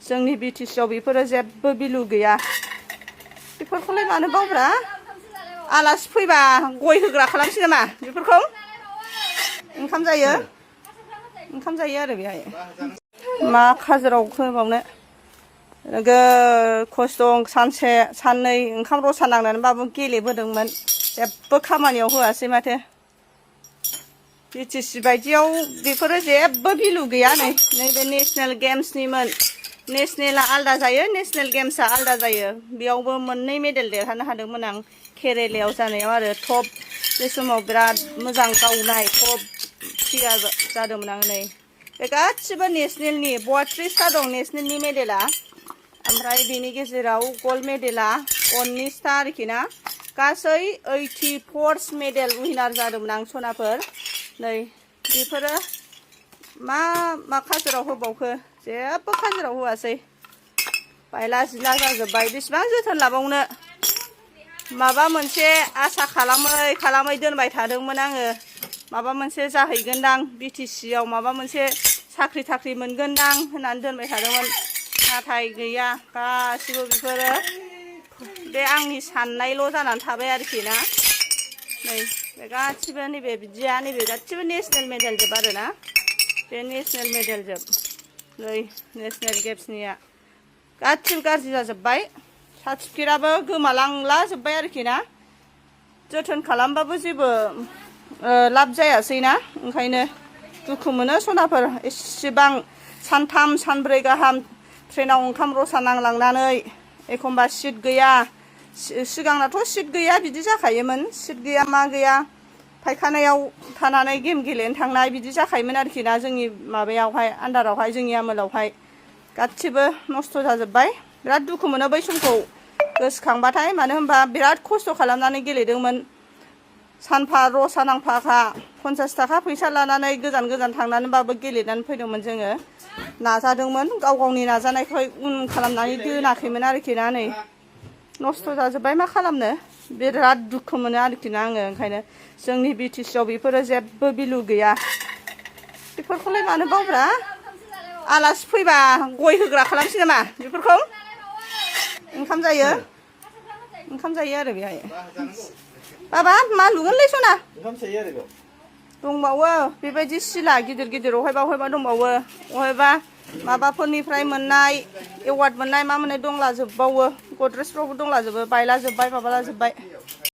जोंनि बिटिसिआव बेफोरो जेबो बिलु गैया बेफोरखौलाय मानो बावब्रा आलासि फैबा गय होग्रा खालामसै नामा बेफोरखौ ओंखाम जायो आरो बेहाय मा खाजोराव होबावनो नोगोद खस्थ' सानसे साननै ओंखाम रसा नांनानैबाबो गेलेबोदोंमोन जेबो खामानियाव होआसै माथो बिटिसि बायदियाव बेफोरो जेबो भिलु गैया नैबे नेसनेल गेम्सनिमोन नेसनेला आलदा जायो नेसनेल गेम्सआ आलदा जायो बेयावबो मोननै मेडेल देरहानो हादोंमोन आं केरेलायाव जानायाव आरो टप बे समाव बिराद मोजां गावनाय टप प्लेयार जादोंमोन आं नै बे गासिबो नेसनेलनि 32टा दं नेसनेलनि मेडेला ओमफ्राय बेनि गेजेराव गल्ड मेडेला 19टा आरोखि ना गासै 84 मेडेल उइनार जादोंमोन आं सनाफोर नै बेफोरो मा खाजोराव होबावखो जेबो खाजोराव होआसै बायला जिला जाजोब्बाय बेसेबां जोथोन लाबावनो माबा मोनसे आसा खालामै दोनबाय थादोंमोन आङो माबा मोनसे जाहैगोनदां बिटिसिआव माबा मोनसे साख्रि थाख्रि मोनगोनदां होननानै दोनबाय थादोंमोन नाथाय गैया गासिबो बेफोरो बे आंनि साननायल' जानानै थाबाय आरोखि ना नै बे गासिबो नैबे बिदिया नैबे गासिबो नेसनेल मेडेल जोब आरो ना बे नेसनेल मेडेल जोब नै नेसनेल गेम्सनिया गासिबो गाज्रि जाजोब्बाय सार्टिफिकेटआबो गोमालांला जोब्बाय आरोखि ना जोथोन खालामबाबो जेबो लाब जायासै ना ओंखायनो दुखु मोनो सनाफोर एसेबां सानथाम सानब्रै गाहाम ट्रेनाव ओंखाम रसा नांलांनानै एखमबा सिट गैया सिगांनाथ' सिट गैया बिदि जाखायोमोन सिट गैया मा गैया फायखानायाव थानानै गेम गेलेनो थांनाय बिदि जाखायोमोन आरोखि ना जोंनि माबायावहाय आन्दारावहाय जोंनि आमोलावहाय गासिबो नस्थ' जाजोब्बाय बिराद दुखु मोनो बै समखौ गोसोखांबाथाय मानो होनबा बिराद खस्थ' खालामनानै गेलेदोंमोन सानफा रसा नांफाखा 50 थाखा फैसा लानानै गोजान थांनानैबाबो गेलेनानै फैदोंमोन जोङो नाजादोंमोन गाव गावनि नाजानायखौ उन खालामनानै दोनाखैमोन आरोखि ना नै नस्थ' जाजोब्बाय मा खालामनो बिराद दुखु मोनो आरोखि ना आङो ओंखायनो जोंनि बिटिसिआव बेफोरो जेबो बिलु गैया बेफोरखौलाय मानो बावब्रा आलासि फैबा गय होग्रा खालामसै नामा बेफोरखौ ओंखाम जायो आरो बेहाय बाबा मा लुगोनलै सना दंबावो बेबायदि सिला गिदिर अहायबा दंबावो अहायबा माबाफोरनिफ्राय मोननाय एवार्ड मोननाय मा मोननाय दंलाजोबबावो गद्रेजफ्रावबो दंलाजोबो बायलाजोब्बाय माबालाजोब्बाय